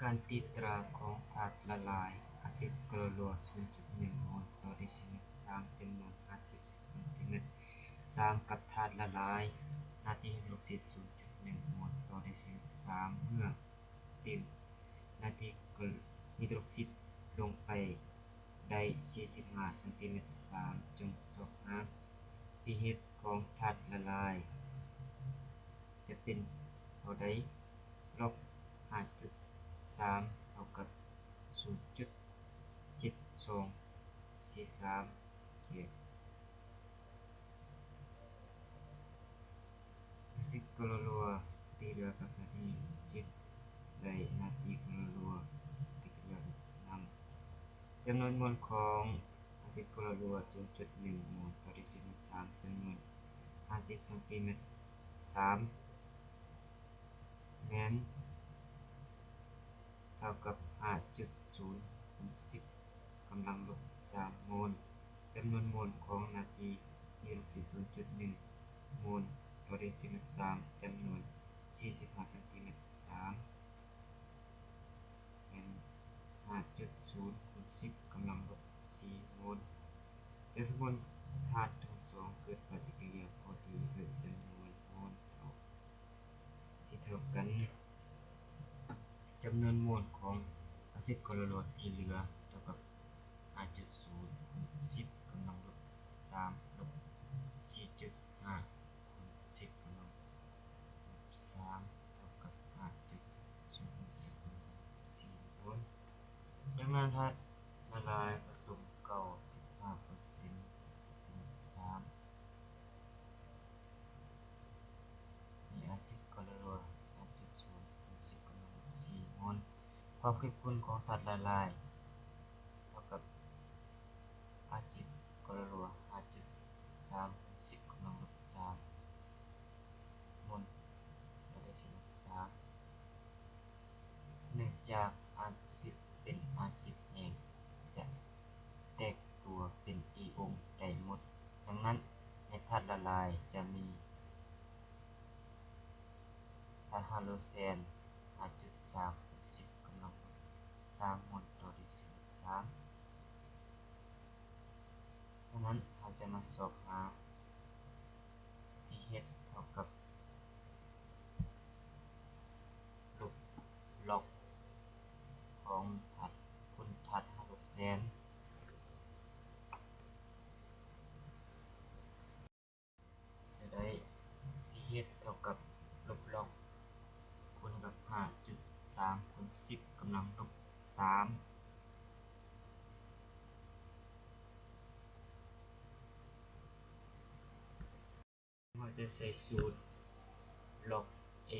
ການຕີຕາຂອງທາດລະລາຍອາຊິດຄລໍໂຣ ສູນຈຸດໜຶ່ງໂມນຕໍ່ເດຊິມັນສາມ ຈຳນວນຫ້າສິບຊັງຕີແມັດສາມ ກັບທາດລະລາຍນາຕີຮີໂດຣອກຊິດ ສູນຈຸດໜຶ່ງໂມນຕໍ່ເດຊິມັນສາມ ເມື່ອຕື່ມນາຕີຮີໂດຣອກຊິດລົງໄປໄດ້ສີ່ສິບຫ້າຊັງຕີແມັດສາມ ຈົ່ງຊອກຫາ pH ຂອງທາດລະລາຍຈະເປັນເທົ່າໃດ? ລອກຫ້າຈຸດສາມ ເທົ່າກັບສູນຈຸດເຈັດສອງສີ່ສາມ ເກດ ອາຊິດຄລໍໂຣຕີເຫຼືອກັບນາຕີຮີໂດຣອກຊິດ ໄດ້ນາຕີຄູໂຣໂຣຕີເຫຼືອກັບນ້ຳ. ຈຳນວນໂມນຂອງອາຊິດຄລໍໂຣ ສູນຈຸດໜຶ່ງໂມນຕໍ່ເດຊິມັນສາມ ຈຳນວນຫ້າສິບຊັງຕີແມັດສາມ ແມ່ນເທົ່າກັບຫ້າຈຸດສູນຄູນສິບກຳລັງລົບສາມໂມນ. ຈຳນວນໂມນຂອງນາຕີຮີໂດຣອກຊິດ ສູນຈຸດໜຶ່ງໂມນຕໍ່ເດຊິມັນສາມ ຈຳນວນສີ່ສິບຫ້າຊັງຕີແມັດສາມ ແມ່ນຫ້າຈຸດສູນຄູນສິບກຳລັງລົບສີ່ໂມນ. ຈະສົມມຸດທາດທັງສອງເກີດປະຕິກິລິຍາພໍດີດ້ວຍຈຳນວນໂມນເທົ່າ ທີ່ເທົ່າກັນ. ຈຳນວນໂມນຂອງອາຊິດຄລໍໂຣຕີເຫຼືອເທົ່າກັບຫ້າຈຸດສູນຄູນສິບກຳລັງລົບສາມ ລົບສີ່ຈຸດຫ້າຄູນສິບກຳລັງລົບສາມ ເທົ່າກັບຫ້າຈຸດສູນຄູນສິບກຳລັງລົບສີ່ໂມນ. ດັ່ງນັ້ນ ທາດລະລາຍປະສົມເກົ້າສິບຫ້າເປີເຊັນ ຈຳນວນສາມ ມີອາຊິດຄລໍໂຣ ຫ້າຈຸດສູນຄູນສິບກຳລັງລົບສີ່ໂມນ. ຄວາມເຂັ້ມຂຸ້ນຂອງທາດລະລາຍເທົ່າກັບອາຊິດຄລໍໂຣ ຫ້າຈຸດສາມຄູນສິບກຳລັງລົບສາມໂມນຕໍ່ເດຊິມັນສາມ. ເນື່ອງຈາກອາຊິດເປັນອາຊິດແຫ້ງ ຈະແຕກຕົວເປັນອີອົງໄດ້ໝົດ. ດັ່ງນັ້ນ ໃນທາດລະລາຍຈະມີທາດຮາໂດຣແຊນ ຫ້າຈຸດສາມຄູນສິບກຳລັງລົບສາມໂມນຕໍ່ເດຊິມັນສາມ. ສະນັ້ນ ເຮົາຈະມາຊອກຫາ pH ເທົ່າກັບລົບ log ຂອງທາດ ຄຸນທາດຮາໂດຣແຊນ ຈະໄດ້ pH ເທົ່າກັບລົບ log ຄູນກັບຫ້າຈຸດສາມຄູນສິບກຳລັງລົບສາມ. ເຮົາຈະໃຊ້ສູດ log A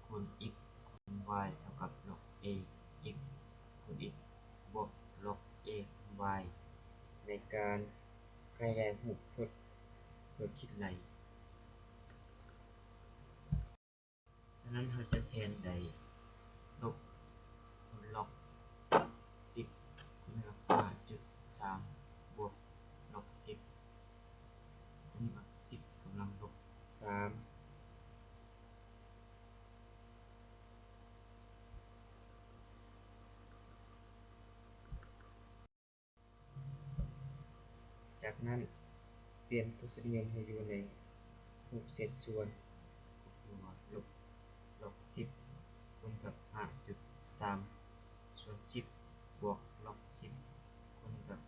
ຄູນ x ຄູນ y ເທົ່າກັບ log A x ຄູນ x ບວກ log A ຄູນ y ໃນການຂະຫຍາຍຮູບທົດເພື່ອຄິດໄລ່. ສະນັ້ນ ເຮົາຈະແທນໄດ້ ລົບຄູນ log ສິບຄູນກັບຫ້າຈຸດສາມ ບວກ log ສິບຄູນກັບສິບກຳລັງລົບສາມ. ຈາກນັ້ນ ປ່ຽນທົດສະນິຍົມໃຫ້ຢູ່ໃນຮູບເສດສ່ວນ ກໍຄືວ່າ ລົບ log ສິບຄູນກັບຫ້າຈຸດສາມສ່ວນສິບ ບວກ log ສິບຄູນກັບ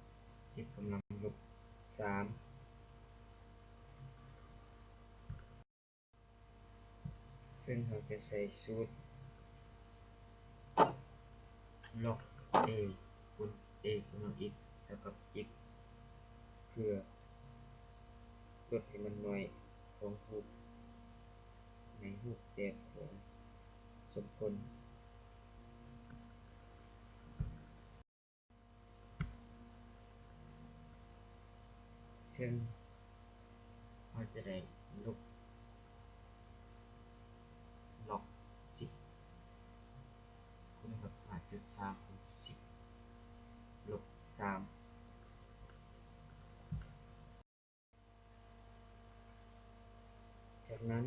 ສິບກຳລັງລົບສາມ. ເຊິ່ງເຮົາຈະໃຊ້ສູດ log A ຄູນ A ຄູນ x ເທົ່າກັບ x ເພື່ອລົດໃຫ້ມັນໜ້ອຍຂອງຮູບ ໃນຮູບແບບຂອງສົມຜົນ. ເຊິ່ງເຮົາຈະໄດ້ລົບ log ສິບຄູນກັບຫ້າຈຸດສາມຄູນສິບລົບສາມ. ຈາກນັ້ນ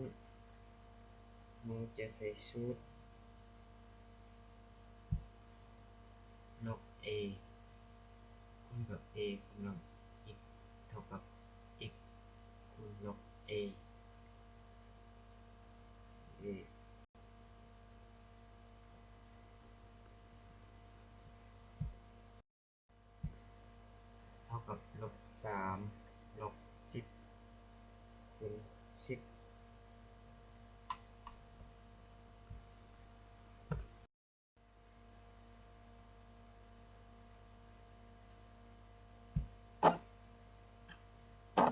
ເຮົາຈະໃສ່ສູດ ລັອກ A ຄູນກັບ A ກຳລັງ x ເທົ່າກັບ x ຄູນລັອກ A A ເທົ່າກັບລົບສາມລັອກສິບຄູນສິບ.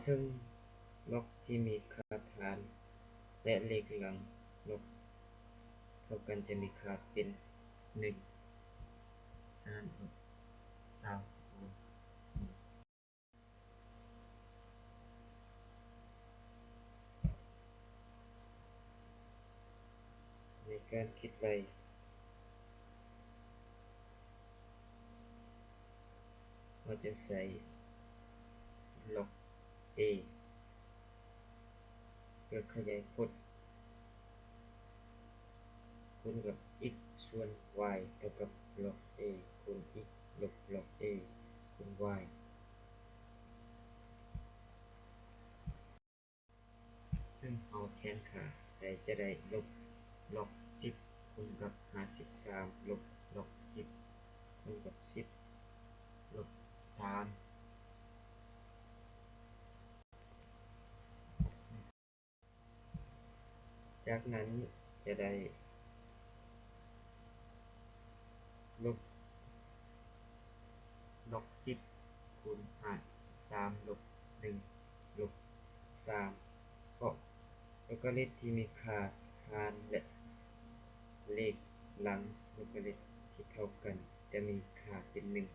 ເຊິ່ງລັອກທີ່ມີຄ່າຖານ ແລະ ເລກຫຼັງລັອກເທົ່າກັນຈະມີຄ່າເປັນໜຶ່ງ. ສະນັ້ນ ລົບຊາວຄູນ ໃນການຄິດໄລ່ ເຮົາຈະໃຊ້ລັອກ A ເພື່ອຂະຫຍາຍພົດ ຄູນກັບ x ສ່ວນ y ເທົ່າກັບລັອກ A ຄູນ x ລົບລັອກ A ຄູນ y. ເຊິ່ງເຮົາແທນຄ່າໃສ່ຈະໄດ້ລົບລັອກສິບຄູນກັບຫ້າສິບສາມລົບລັອກສິບຄູນກັບສິບລົບສາມ. ຈາກນັ້ນຈະໄດ້ລົບລັອກສິບຄູນຫ້າສິບສາມລົບໜຶ່ງລົບສາມ ເພາະໂລກາລິດທີ່ມີຄ່າຫານ ແລະ ເລກຫຼັງໂລກາລິດທີ່ເທົ່າກັນຈະມີຄ່າເປັນໜຶ່ງ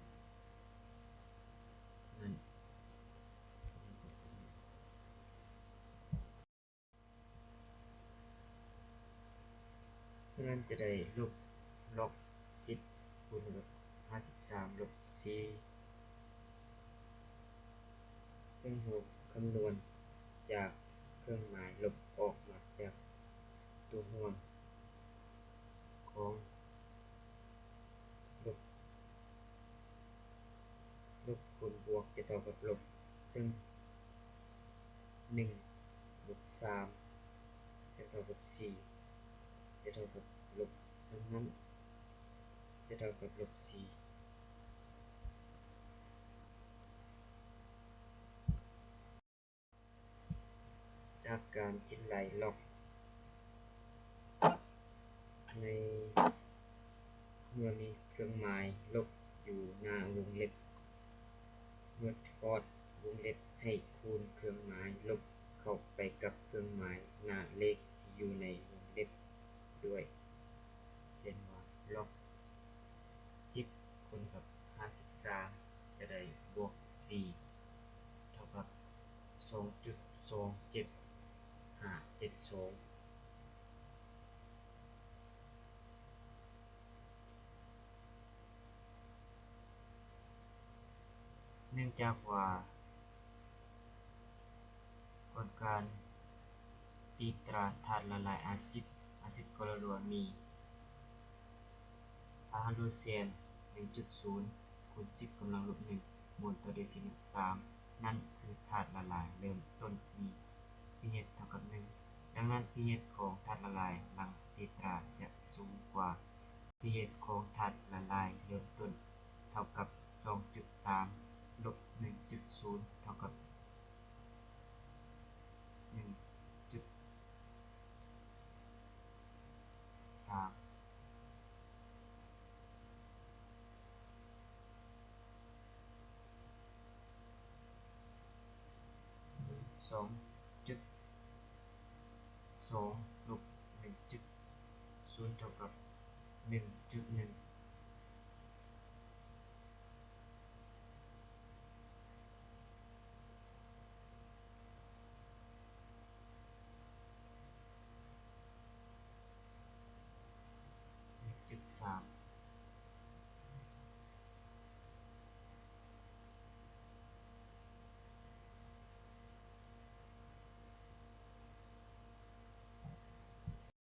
ນັ້ນ. ສະນັ້ນຈະໄດ້ລົບລັອກສິບຄູນກັບຫ້າສິບສາມລົບສີ່ ເຊິ່ງເຮົາຄຳນວນຈາກເຄື່ອງໝາຍລົບອອກມາຈາກຕົວຮ່ວມຂອງລົບ ລົບຄູນບວກຈະເທົ່າກັບລົບ ເຊິ່ງໜຶ່ງລົບສາມຈະເທົ່າກັບສີ່ ຈະເທົ່າກັບລົບ ດັ່ງນັ້ນຈະເທົ່າກັບລົບສີ່. ຈາກການຄິດໄລ່ລັອກ ໃນເມື່ອມີເຄື່ອງໝາຍລົບຢູ່ໜ້າວົງເລັບ ເມື່ອຖອດວົງເລັບໃຫ້ຄູນເຄື່ອງໝາຍລົບເຂົ້າໄປກັບເຄື່ອງໝາຍໜ້າເລກທີ່ຢູ່ໃນວົງເລັບດ້ວຍ ເຊັ່ນວ່າ ລັອກສິບຄູນກັບຫ້າສິບສາມຈະໄດ້ບວກສີ່ ເທົ່າກັບສອງຈຸດສອງເຈັດຫ້າເຈັດສອງ. ເນື່ອງຈາກວ່າ ກະບວນການຕີຕາທາດລະລາຍອາຊິດ ອາຊິດຄລໍໂຣລວມມີ ພາຫານໂລແຊນ ໜຶ່ງຈຸດສູນ ຄູນສິບກຳລັງລົບໜຶ່ງໂມນຕໍ່ເດຊິມັນສາມ ນັ້ນຄືທາດລະລາຍເລີ່ມຕົ້ນມີ pH ເທົ່າກັບໜຶ່ງ. ດັ່ງນັ້ນ pH ຂອງທາດລະລາຍຫຼັງຕີຕາຈະສູງກວ່າ pH ຂອງທາດລະລາຍເລີ່ມຕົ້ນ ເທົ່າກັບສອງຈຸດສາມ ລົບໜຶ່ງຈຸດສູນ ເທົ່າກັບໜຶ່ງຈຸດສາມ. ສອງຈຸດສອງ ລົບໜຶ່ງຈຸດສູນ ເທົ່າກັບໜຶ່ງຈຸດໜຶ່ງ. ໜຶ່ງຈຸດສາມ